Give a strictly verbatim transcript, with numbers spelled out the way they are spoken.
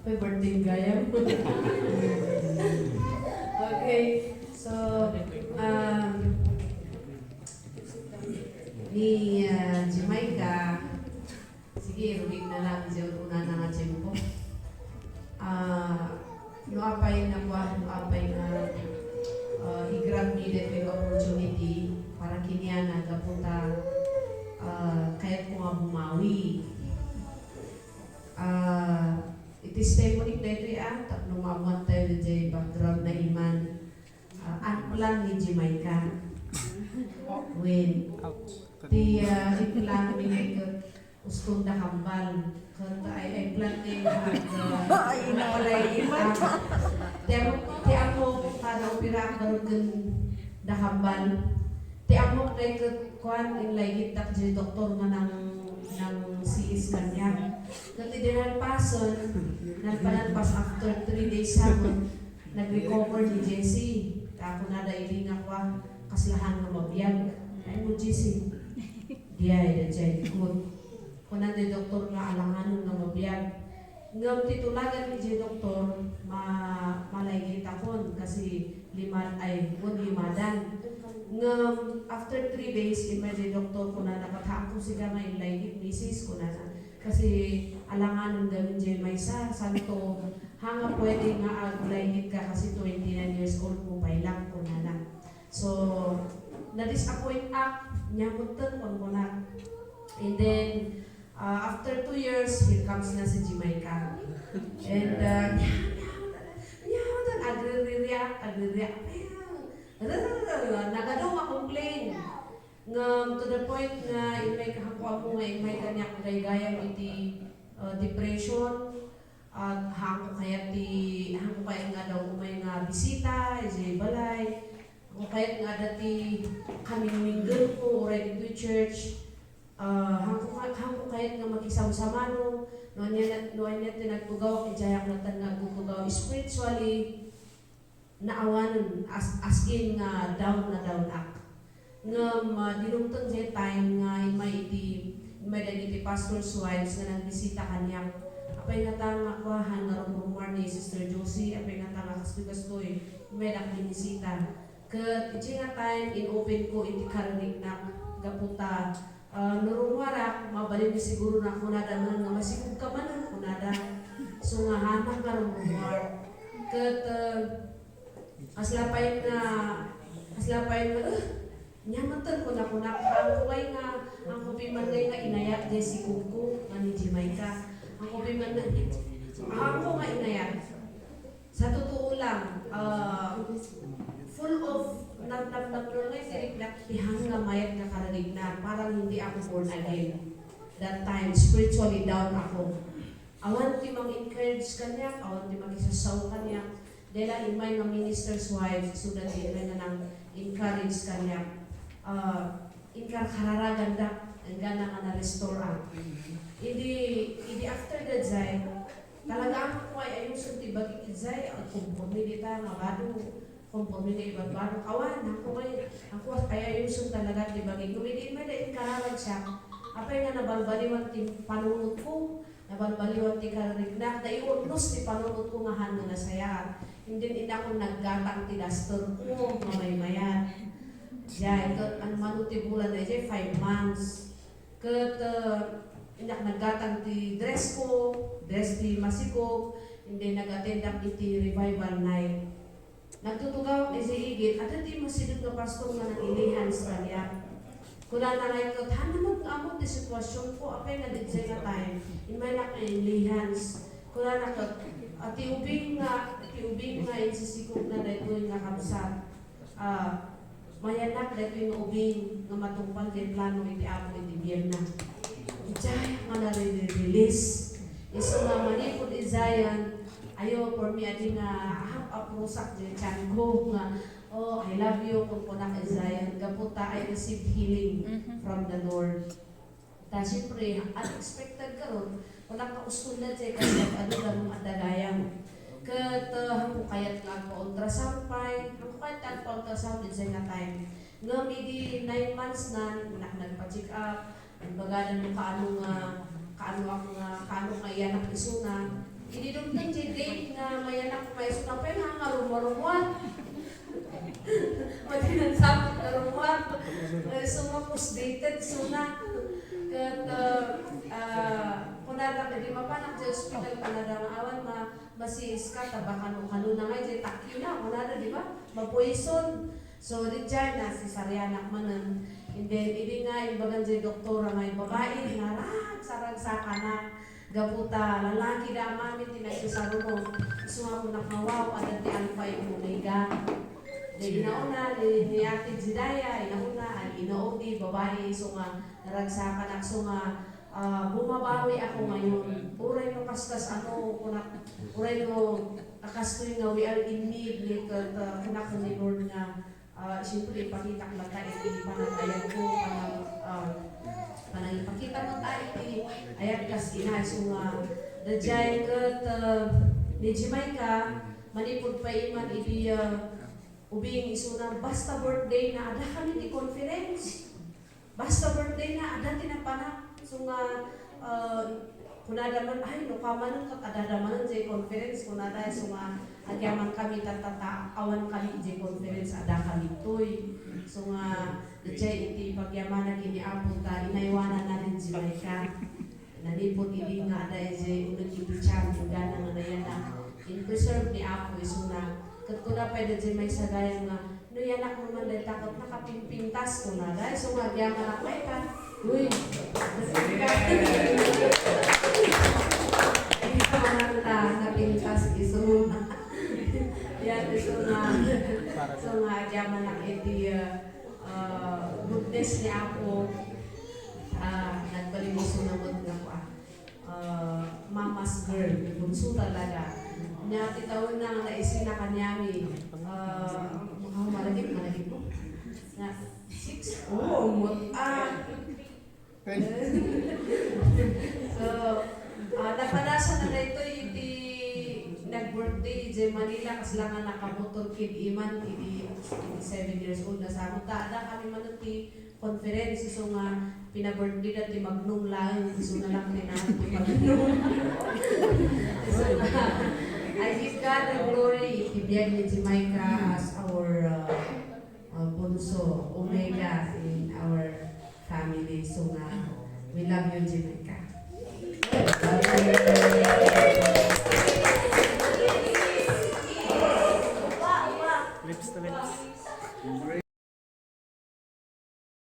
Happy birthday, gayam. Okay, so, um, ni, uh, Jamaica, sige, rugi na lang, di una na nga tiempo. Ah, no apay nga kuan, no apay nga, ah, i-grab mi daytoy nga opportunity para kaniana gapu ta, ah, kayatko nga bumawi. Ah, i-testimony daytoy, ah, tapno maammoan tayo daytoy background na iman. Ah, unplanned ni Jamaica. When ti, ah, i-plan mi nga iket uston da kambal. Ket ay, ay plan ti nga ag, ah, ay, napalay iman. Ti amo, ti amo, kada opera ak garud ken da kambal. Ti amo, kay ket kuan, inlaygittak ti doktor nga nang, nang C S kaniak. Ket ti dinalpasen, nagpanalpas after three days sa nag-recover ni Jessie. Ta kunada idi nga kua, kaslahan nga mabiag. Ay mo, Jessie. Diay, diay, good. Kuna ti doktor nga alanganon nga mabiag. Ngem ti tulagan ni diay doktor, ma-, malaygitakon kasi lima, ay, wen limadan. Ngem after three days, immay diay doktor, kunana, "Ket haanko sika nga inlaygit, misis," kunana. Kasi alanganon gamin diay maysa, santo, "Haan nga pwede nga aglaygit ka kasi twenty-nine years old mo pay lang," kunana. So, na-disappoint ak, nia metten, kunkunak. And then, uh, after two years, here comes na si Jamaica. And, uh, nia, nia, nia, nia, agririak, agririak. Nagaduma complain. Ngem to the point nga immay ka, haanko ammo nga immay kaniak gaygayam iti, uh, depression. At haanko kayat ti, haanko kayat nga adda umay nga bisita idiay balay. Haanko kayat nga adda ti kamingminggelko uray ditoy church. Ah, haanko ka-, haanko kayat nga makisamsamano. No ania, no ania ti nagtugawak, idiayak latta nga agtutugaw spiritually. Naawanen, as, as in nga down na down ak. Ngem, ah, dinumteng diay time nga immay iti, immay dagiti pastors' wives nga nagbisita kaniak. Apay ngata nga kuahan nga rumrumuar ni Sister Josie, apay ngata nga kastoy-kastoy, immay dak binisita. Ket idiay nga time, in-open ko iti kaririknak, gapu ta Ah, no rummuarak, mabalin siguro nga kunada manen nga masikog ka manen, kunada. So, nga hanak nga rummuar. Ket, ah, kasla pay nga, kasla pay nga, "Eh, nia metten," kuna-kunak, haanko pay nga, haanko pay man nga inayat diay sikogko, nga ni Jamaica. Haanko pay man nga, haanko nga inayat. Sa totoo lang, ah, full of nagnagnagpulong nga siriknak ti han nga mayat nga kararigna, parang hindi ako born again. That time, spiritually down ako. Awan ti mang-encourage kaniak, awan ti makisasao kaniak. Dahil lang immay nga minister's wife, so that immay nga nang-encourage kaniak. Ah, inkarkararagandak, enggana nga na-restore ak. Idi, idi after that, Talaga, haanko nga ay-ayosen ti bagik idiay, agkonporme dita nga bado, konporme nga ibarbaro. Awan, haanko nga, haanko ay-ayosen talaga ti bagik. Ngem idi immay da inkararag siak, apay nga nabalbaliwan ti panunotko, nabalbaliwan ti kararignak, naiurnos ti panunotko nga han nga nasayaat. And then, innak naggatang ti dusterko nga maymayat. Diay, ket, ano man ti bulan na diay, five months. Ket, ah, innak naggatang ti dress ko, dress ti masikog, and then nag-attendak iti revival night. Nagtutugawak idiay igid, adda ti masideg nga pastor nga nang-enhance kaniak. Kunana ngay ket, "Haanna met nga ammok ti situasionko, apay nga idiay nga time, immaynak nga enhance." Kunana ket, ah, ti ubing nga, ti ubing nga insisikogna daytoy nga kabsat. Ah, mayanak daytoy nga ubing nga matungpal ti plano iti Apo iti biagna. Idiay nga nare-release. Isu nga manipud idiayen, ayo, for me, adi nga half a prusak ti tianko nga, "Oh, I love you," kunkunak idiayen. Gapu ta I received healing Mhm. from the Lord. Ta, siyempre, unexpected garud, kunak nga uston na diay kasi adu-adu nga adda gayam. Ket, ah, haanko kayat nga agpa-ultrasound pay, haanko kayat nga agpa-ultrasound idiay nga time. Ngem idi nine months na, nak nagpa-check up, imbagana no kaano nga, kaano ak nga, kaano nga iyanak isuna, Idi dumteng diay date nga mayanak, maisuna pay nga, nga rumurumuar. Madi nagsapul nga rummuar. Nga isu nga post-dated, isuna. Ket, ah, ah, kunada, idi mapanak diay ospital, kunada nga awan ma-, masiiska, ta baka no kano na nga diay takki na, kunada, di ba? Mapoison. So, diay na, cesareanak manen. And then, idi nga, imbagan diay doktora nga, babai, narag, saragsakanak. Gapu ta lalaki da a mami ti nagsasaruno, isu nga kunak nga, "Wow, adda ti Alpha and Omega." Di inauna ni, ni Ate Jidaya, inauna, ay inaudi, babai, isu nga naragsakanak, isu nga, ah, bumabawi ako ngayon. Uray no kaskas ano, kunak, uray no kastoy nga we are in need, ni, ket, ah, kunak ni Lord nga, Ah, siyempre, ipakitak latta iti panagayat ko, panag-, ah, panagipakita met iti ayat kas ina, isu nga, daydiay ket, ah, ni Jamaica, manipud pay man idi, ah, ubing isuna, basta birthday na, adda kami ti conference. Basta birthday na, adda ti napanak. Isu nga, ah, kunada man, "Ay, no kamanen ket adda manen diay conference," kunada, isu nga, "Agyaman kami, tatta, ta awan kami diay conference, adda kami toy." Isu nga, diay iti pagyamanak ken ni Apo ta inaywananna ni Jamaica. Nanipud idi nga adda idiay uneg iti tiyan, inggana nga nayanak. In-preserve ni Apo isuna. Ket kuna pay daydiay maysa gayam nga, "No yanak mo man dayta ket nakapimpintas," kunada. Isu nga agyamanak, "Mayta?" Uy, agyamanak ta, napintas isu. Yan, isu nga, isu nga agyamanak iti, ah, ah, goodness ni Apo. Ah, nagbalin isuna met nga kua. Ah, mama's girl, bunso talaga. Nia ti tawenna nga naisina kaniami, ah, makahumalagip, malagip mo? Na, six? Oo, umot. Ah. So, ah, napanasanna daytoy iti nag-birthday idiay Manila, kasla nga nakamotor ken iman iti, iti seven years old na sa. Ta, adda kami manen ti conference, isu nga pina-birthday da ti Magnum laeng, isuna lang ti naan ti Magnum. Isu nga, I give God the glory iti biag ni Jamaica as our, uh, uh, bunso, Omega in our family. Isu nga, we love you, Jamaica.